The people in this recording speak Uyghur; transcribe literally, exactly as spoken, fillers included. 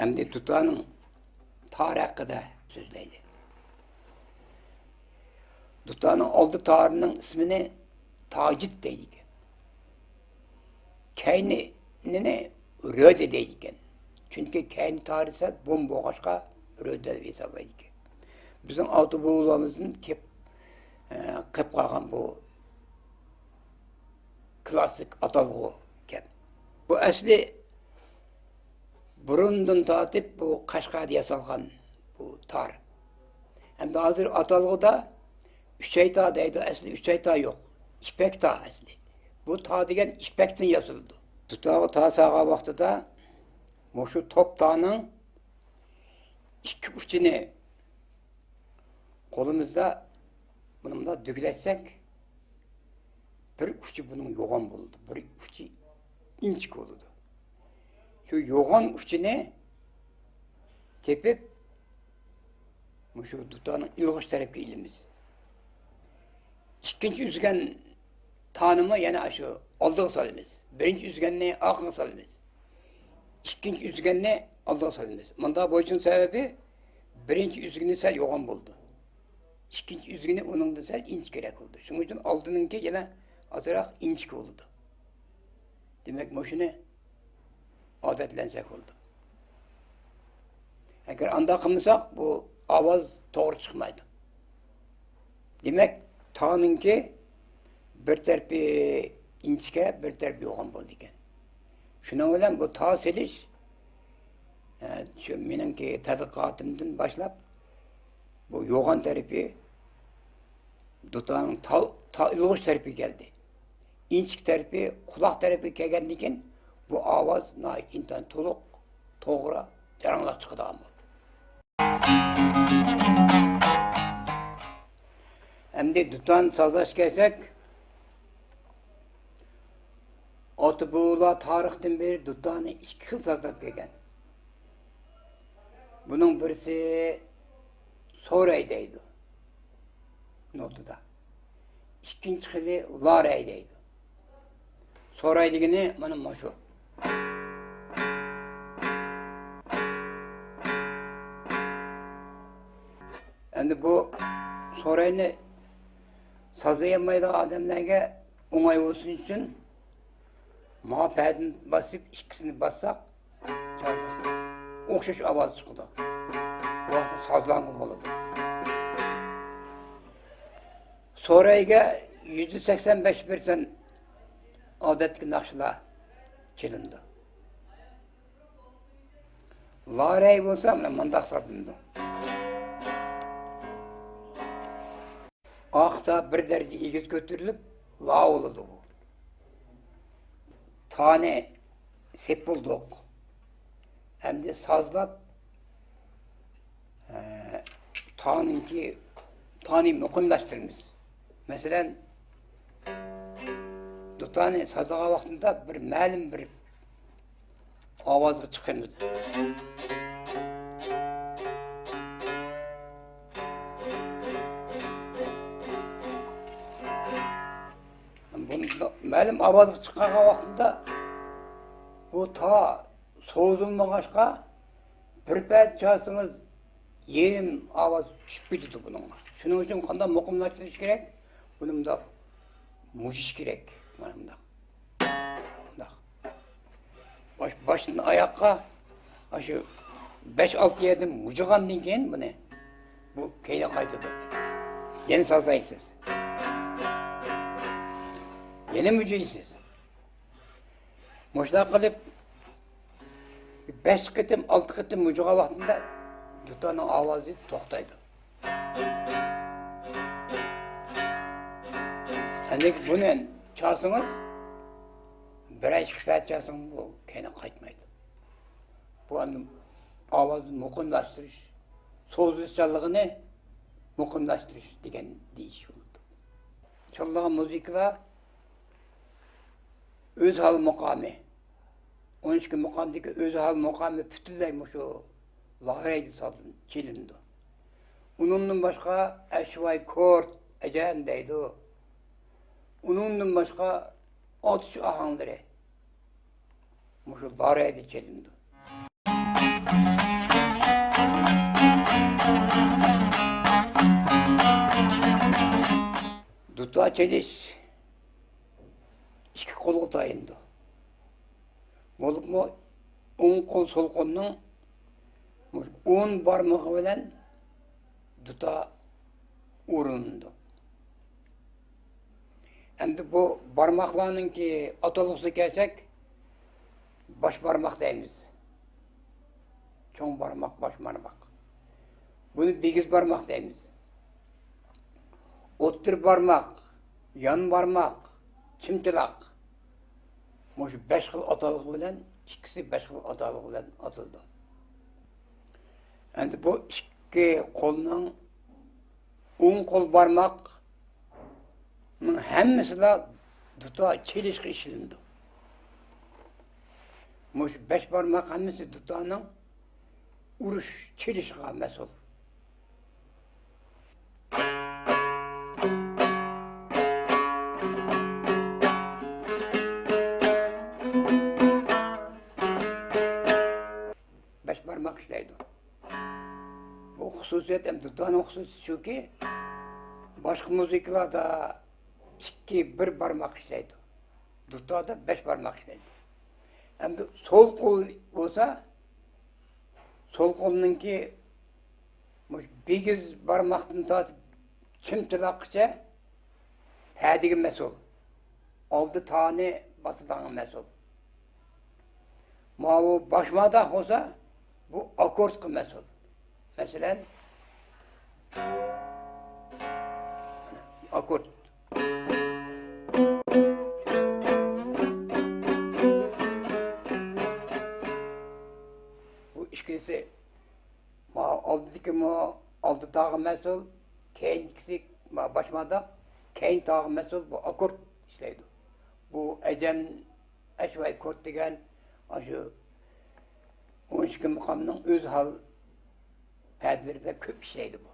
ئەمدى دۇتارنىڭ تارى ھەققىدە سۆزلەيلى. دۇتارنىڭ ئالدى تارىنىڭ ئىسمىنى تاجىت دەيدىكەن. كەينىنى رۆدە دەيدىكەن. چۈنكى كەينى تارى سەل بوم بولغاچقا، رۆدە دەپ ھېسابلايدىكەن. بىزنىڭ ئاتا-بوۋىلىرىمىزدىن كېلىپ، ئە، قېلىپ قالغان بۇ كلاسسىك ئاتالغۇ گەپ. بۇ ئەسلى بۇرۇندىن تارتىپ بۇ قەشقەردە ياسالغان بۇ تار. ئەمدى ھازىر ئاتالغۇدا ئۈچەي تار دەيدۇ، ئەسلى ئۈچەي تار يوق. يىپەك تار ئەسلى. بۇ تار دېگەن يىپەكتىن ياسىلىدۇ. دۇتارغا تار سالغان ۋاقتىدا مۇشۇ توپ تارنىڭ ئىككى ئۇچىنى قولىمىزدا بۇنى مۇنداق دۈگىلەتسەك، بىر ئۇچى بۇنىڭ يوغان بولىدۇ، بىر ئۇچى ئىنچىكە بولىدۇ. شۇ يوغان ئۇچىنى تېپىپ، مۇشۇ دۇتارنىڭ ئىلغۇش تەرەپكە ئېلىمىز. ئىككىنچى ئۈزگەن تارنىمۇ يەنە ئاشۇ ئالدىغا سالىمىز. بىرىنچى ئۈزگەننى ئارقىغا سالىمىز. ئىككىنچى ئۈزگەننى ئالدىغا سالىمىز. مۇنداق بولۇشىنىڭ سەۋەبى، بىرىنچى ئۈزگىنى سەل يوغان بولىدۇ. ئىككىنچى ئۈزگىنى ئۇنىڭدىن سەل ئىنچىكىرەك بولىدۇ. شۇنىڭ ئۈچۈن ئالدىنىڭكى يەنە ئازراق ئىنچىكە بولىدۇ. دېمەك، مۇشۇنى ئادەتلەنسەك بولىدۇ. ئەگەر ئانداق قىلمىساق، بۇ ئاۋاز توغرا چىقمايدۇ. دېمەك، تانىڭكى بىر تەرىپى ئىنچىكە، بىر تەرىپى يوغان بولىدىكەن. شۇنىڭ بىلەن بۇ تا سېلىش، ئە، شۇ مېنىڭكى تەتقىقاتىمدىن باشلاپ، بۇ يوغان تەرىپى دۇتارنىڭ تا، تا ئىلغۇش تەرىپىگە كەلدى. ئىنچىكە تەرىپى قۇلاق تەرىپىگە كەلگەندىن كېيىن، بۇ ئاۋاز ناھايىتى ئىنتايىن تولۇق، توغرا، جاراڭلاپ چىقىدىغان بولدى. ئەمدى دۇتارنى سازلاشقا كەلسەك، ئاتا-بوۋىلار تارىختىن بېرى دۇتارنى ئىككى خىل سازلاپ كەلگەن. بۇنىڭ بىرسى سوراي دەيدۇ نوتىدا. ئىككىنچى خىلى لارەي دەيدۇ. سوراي دېگىنى مانا مۇشۇ. ئەمدى بۇ سوراينى سازلىيالمايدىغان ئادەملەرگە ئوڭاي بولسۇن ئۈچۈن، ماڭا پەدىنى باسىپ، ئىككىسىنى باسساق، ئوخشاش ئاۋاز چىقىدۇ. بۇ ۋاقىتتا سازلانغان بولىدۇ. سورايگە يۈزدە سەكسەن بەش پىرسەنت ئادەتتىكى ناخشىلار چېلىنىدۇ. لارەي بولسا مانا مۇنداق سازلىنىدۇ. ئاقسا بىر دەرىجە ئېگىز كۆتۈرۈلۈپ، لا بولىدۇ بۇ. تانى سېپ بولدۇق. ئەمدى سازلاپ، ئە، تانىڭكى، تانى مۇقىملاشتۇرىمىز. مەسىلەن، دۇتارنى سازلىغان ۋاقتىدا بىر مەلۇم بىر ئاۋازغا چىقىمىز. بۇنى مەلۇم ئاۋازغا چىققان ۋاقتىدا بۇ تا سوزۇلمىغاچقا، بىر پەدە چالسىڭىز، يېرىم ئاۋاز چۈشۈپ كېتىدۇ بۇنىڭغا. شۇنىڭ ئۈچۈن قانداق مۇقىملاشتۇرۇش كېرەك؟ بۇنى مۇنداق مۇجۇش كېرەك. مانا مۇنداق. مۇنداق. باش، باشتىن ئاياققا ئاشۇ بەش-ئالتە يەردىن مۇجۇغاندىن كېيىن بۇنى، بۇ كەينىگە قايتىدۇ. يەنە سازلايسىز. يەنە مۇجۇيسىز. مۇشۇنداق قىلىپ، بەش قېتىم، ئالتە قېتىم مۇجۇغان ۋاقتىدا دۇتارنىڭ ئاۋازى توختايدۇ. ئەمدى بۇنى چالسىڭىز، بىرەر ئىككى سائەت چالسىڭىز، بۇ كەينىگە قايتمايدۇ. بۇ ئەمدى ئاۋازنى مۇقىملاشتۇرۇش، سوزۇلۇشچانلىقىنى مۇقىملاشتۇرۇش دېگەن دېيىش بولىدۇ. چالىدىغان مۇزىكىلار ئۆزھال مۇقامى. ئون ئىككى مۇقامدىكى ئۆزھال مۇقامى پۈتۈنلەي مۇشۇ لاھەيدە سازلىنىپ چېلىنىدۇ. ئۇنىڭدىن باشقا ئەشۋاي كورت، ئەجەم دەيدۇ. ئۇنىڭدىن باشقا ئاتۇش ئاھاڭلىرى مۇشۇ لاھەيدە چېلىنىدۇ. دۇتا چېلىش ئىككى قولغا تايىنىدۇ. بولۇپمۇ ئوڭ قول، سول قولنىڭ مۇشۇ ئون بارمىقى بىلەن دۇتا ئۇرۇلىدۇ. ئەمدى بۇ بارماقلارنىڭكى ئاتالغۇسىغا كەلسەك، باش بارماق دەيمىز. چوڭ بارماق، باش بارماق. بۇنى بىگىز بارماق دەيمىز. ئوتتۇرا بارماق، يان بارماق، چىمچىلاق. مۇشۇ بەش خىل ئاتالغۇ بىلەن، ئىككىسى بەش خىل ئاتالغۇ بىلەن ئاتىلىدۇ. ئەمدى بۇ ئىككى قولنىڭ ئوڭ قول بارماقنىڭ ھەممىسىلا دۇتا چېلىشقا ئىشلىنىدۇ. مۇشۇ بەش بارماق ھەممىسى دۇتانىڭ ئۇرۇش، چېلىشىغا مەسئۇل. بەش بارماق ئىشلەيدۇ. بۇ خۇسۇسىيەت، ئەمدى دۇتانىڭ خۇسۇسىيىتى شۇكى، باشقا مۇزىكىلاردا ئىككى، بىر بارماق ئىشلەيدۇ. دۇتادا بەش بارماق ئىشلەيدۇ. ئەمدى سول قول بولسا، سول قولنىڭكى مۇشۇ بىگىز بارماقتىن تارتىپ چىمچىلاققىچە پەدىگە مەسئۇل. ئالدى تانى باسىدىغانغا مەسئۇل. ماۋۇ باشمادا بولسا، بۇ ئاككوردقا مەسئۇل. مەسىلەن، ئاككورد. بۇ ئىككىنچىسى، ما ئالدىدىكى ما ئالدى تاغا مەسئۇل، كەينىدىكىسى ما باشمادا، كەينى تاغا مەسئۇل، بۇ ئاككورد ئىشلەيدۇ. بۇ ئەجەم ئەشۋاي كورت دېگەن ئاشۇ ئون ئىككى مۇقامنىڭ ئۆزھال پەدىلىرىدە كۆپ ئىشلەيدۇ بۇ.